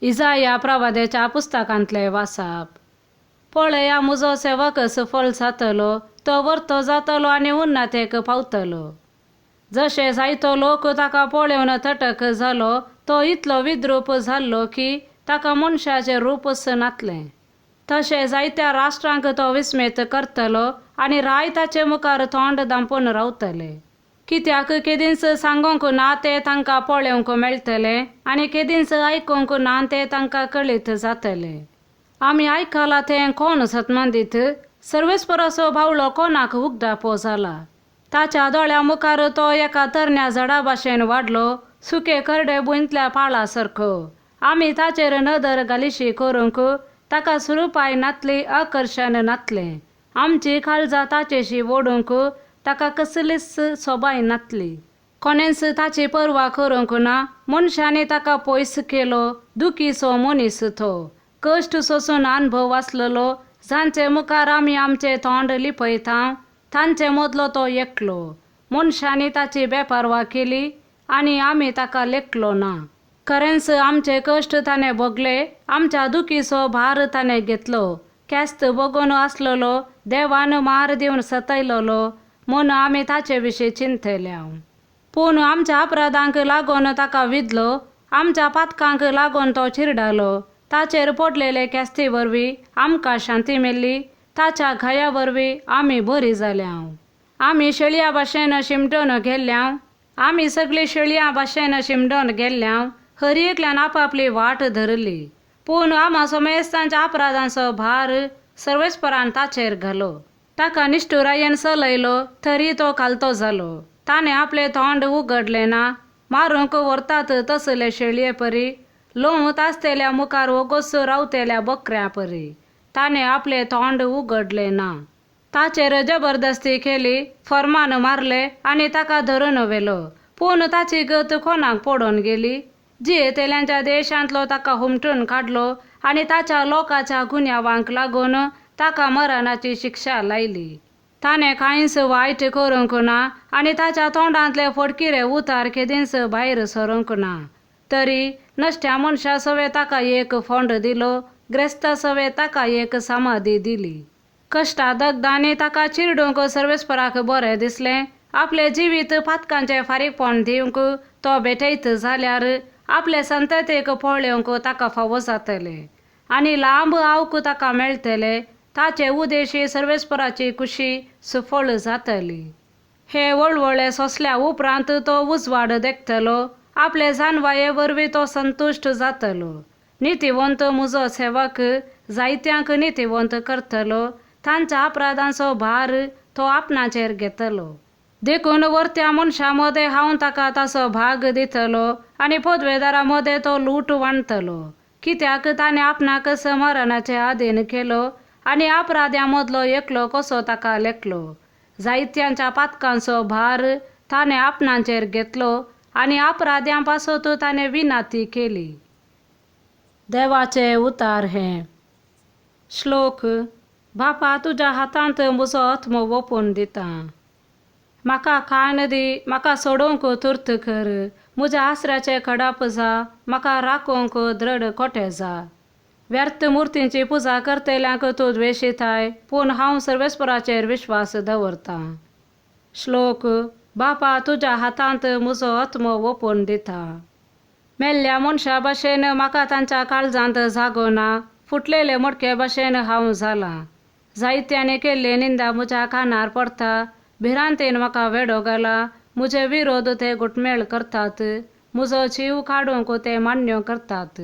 इजाया प्रवाद्याच्या पुस्तकांतलें वासाप. पळया म्हजो सेवक सफल जातलो, तो वर्तो जातलो आनी उन्नतेक पावतलो. जशें जायतो लोक ताका पळोवन थटक जालो, तो इतलो विद्रूप जाल्लो की ताका मनशाचें रूपच नातलें. तशें जायत्या राष्ट्रांक तो विस्मेत करतलो आनी राय ताचे मुखार तोंड धांपून रावतले. कित्याक केदींच सांगूंक ना तें तांकां पळोवंक मेळटलें आनी केदींच आयकूंक ना तें तांकां कळीत जातलें. आमी आयकलां तें कोण सतमंदीत? सर्वेस्पराचो बावळो कोणाक उगडापो जाला? ताच्या दोळ्या मुखार तो एका तरण्या झाडा भाशेन वाडलो, सुके करडे भुंयतल्या पाळा सारको. आमी ताचेर नदर घालिशी करूंक ताका सुरुपाय नातली, आकर्शण नातलें. आमची काळजां ताचेशी ओडूंक ताका कसलीच सोबाय नातली. कोणेंच ताची पर्वा करूंक ना. मनशांनी ताका पयस केलो. दुखीचो मनीस तो, कश्ट सोसून अनुभव आसलेलो. जांचे मुखार आमी आमचें तोंड लिपयता तांचे मदलो तो एकलो. मनशांनी ताची बेपर्वा केली आनी आमी ताका लेखलो ना. खरेंच आमचे कश्ट ताणें भोगले, आमच्या दुखीचो भार ताणें घेतलो. केस्त भोगून आसलेलो, देवान मार दिवन सतयलेलो म्हूण आमी ताचे विशीं चिंतल्या. पूण आमच्या अपराधांक लागून ताका विदलो, आमच्या पातकांक लागून तो चिरडालो. ताचेर पडलेले केस्ती वरवीं आमकां शांती मेल्ली, ताच्या घाया वरवीं आमी बरी जाल्या. आमी शेळया भाशेन शिमटून गेल्ल्या, आमी सगळीं शेळयां भाशेन शिमटून गेल्ल्या. हर एकल्यान आपापली वाट धरली, पूण आमा समेस्तांच्या अपराधांचो भार सर्वेस्परान ताचेर घालो. ताका निश्ठुरायेन चलयलो तरी तो खालतो जालो. ताणें आपलें तोंड उगडलें ना. मारूंक व्हरतात तसले शेळये परी, लोंवत आसतेल्या मुखार वोगोच रावतेल्या बकऱ्या परी ताणें आपलें तोंड उगडलें ना. ताचेर जबरदस्ती केली, फर्मान मारले आनी ताका धरून व्हेलो. पूण ताची गत कोणाक पडून गेली? जियेतेल्यांच्या देशांतलो ताका हुमटून काडलो आनी ताच्या लोकांच्या गुन्यांवांक लागून ताका मरणाची शिक्षा लायली. ताणें कांयच वायट करूंक ना आनी ताच्या तोंडांतले फटकिरे उतार केदींच भायर सरूंक ना. तरी नश्ट्या मनशा सवें ताका एक फोंड दिलो, ग्रेस्ता सवें ताका एक समाधी दिली. कश्टा दगदांनी ताका चिरडूंक सर्वेस्पराक बरें दिसलें. आपलें जिवीत पातकांचें फारीकपण दिवंक तो भेटयत जाल्यार आपले संततेक पळोवंक ताका फावो जातलें आनी लांब आवक ताका मेळटलें. ताचे उदेशी सर्वेस्पराची खुशी सुफळ जातली. हे वळवळे सोंसल्या उपरांत तो उजवाड देखतलो. आपले जानवाये वरवीं तो संतुश्ट जातलो. नितीवंत म्हजो सेवक जायत्यांक नितीवंत करतलो. तांच्या अपराधांचो भार तो आपणाचेर घेतलो. देखून वर्त्या मनशां मदें हांव ताका ताचो भाग दितलो आनी पदवेदारां मदें तो लूट वांटतलो. कित्याक ताणें आपणाकच मरणाचे आदीन केलो आनी अपराध्यां मदलो एकलो कसो ताका लेखलो. जायत्यांच्या पातकांचो भार ताणें आपणाचेर घेतलो आनी अपराध्यां पासत ताणें विनाती केली. देवाचे उतार हें. श्लोक. बापा तुज्या हातांत म्हजो आत्मो ओपून दिता. म्हाका कान दी, म्हाका सोडोवंक तुर्त कर. म्हज्या आसऱ्याचे खडाप जा, म्हाका राखूंक दृढ कोटे जा. व्यर्थ मुर्तींची पुजा करतल्यांक तूं द्वेशिताय, पूण हांव सर्वेस्पराचेर विश्वास दवरतां. श्लोक. बापा तुज्या हातांत म्हजो आत्मो ओपून दिता. मेल्ल्या मनशा भाशेन म्हाका तांच्या काळजांत जागो ना. फुटलेले मडके भाशेन हांव जालां. जायत्यांनी केल्ली निंदा म्हज्या कानार पडटा. भिरांतेन म्हाका वेडो घाला. म्हजे विरोध ते घुटमेळ करतात. म्हजो जीव काडूंक ते मान्यो करतात.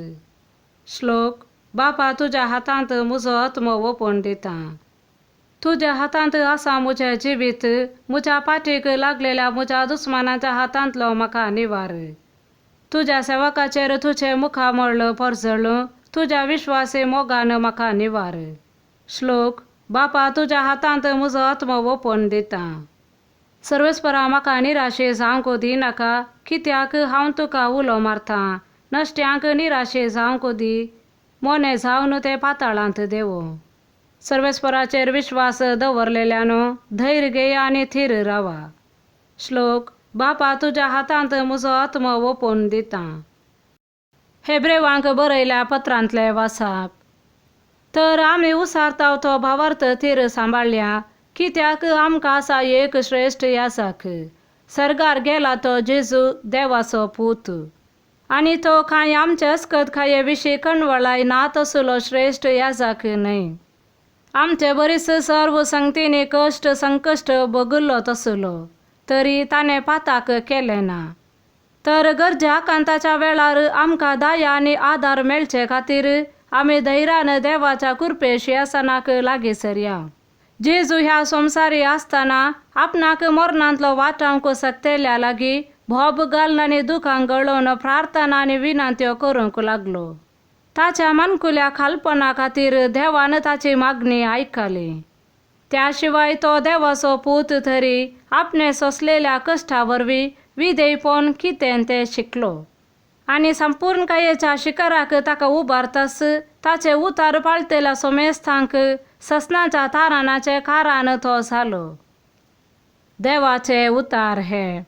श्लोक. बापा तुज्या हातांत म्हजो आत्मो ओपून दिता. तुज्या हातांत आसा म्हजें जिवीत. म्हज्या पाठीक लागलेल्या म्हज्या दुस्मानाच्या हातांतलो म्हाका निवार. तुज्या सेवकाचेर तुजें मुखामळ परजळ. तुज्या विश्वासी मोगान म्हाका निवार. श्लोक. बापा तुज्या हातांत म्हजो आत्मो ओपून दिता. सर्वेस्परा म्हाका निराशे जावंक दिनाका, कित्याक हांव तुका उलो मारतां. नश्ट्यांक निराशे जावंक दी, मोने जावन ते पाताळांत देवो. सर्वेस्पराचेर विश्वास दवरलेल्यानो धैर्य घेया आनी थीर रावा. श्लोक. बापा तुज्या हातांत म्हजो आत्मो ओपून दिता. हेब्रेवांक बरयल्या पत्रांतले वासाप. तर आमी उसारताव तो भावार्थ थीर सांबाळया, कित्याक आमकां आसा एक श्रेश्ठ याजाक, सर्गार गेला तो जेजू देवाचो पूत. आनी तो कांय आमचे अस्कत खाये विशीं कणवळाय ना तसलो श्रेश्ठ याजाक न्हय. आमचे बरीच सर्व संगतींनी कश्ट संकश्ट भोगिल्लो तसलो, तरी ताणें पाताक केलें ना. तर गरजे आकांताच्या वेळार आमकां दया आनी आदार मेळचे खातीर आमी धैर्यान देवाच्या कृपे शिंयासनाक लागीं सरया. जेजू ह्या संवसारी आसतना आपणाक मरणांतलो वाटावंक शकतेल्या लागीं भोब घालून आनी दुखां गळोवन प्रार्थना आनी विनंत्यो करूंक लागलो. ताच्या मानकुल्या खालपणा खातीर देवान ताची मागणी आयकली. त्या शिवाय तो देवाचो पूत तरी आपणे सोंसलेल्या कश्टा वरवीं विधेयपण कितें तें शिकलो आनी संपूर्णकायेच्या शिखराक ताका उबारताच ताचे उतार पाळटेल्या सोमेस्तांक ससनाच्या ताराणाचे कारान तो जालो. देवाचे उतार हे.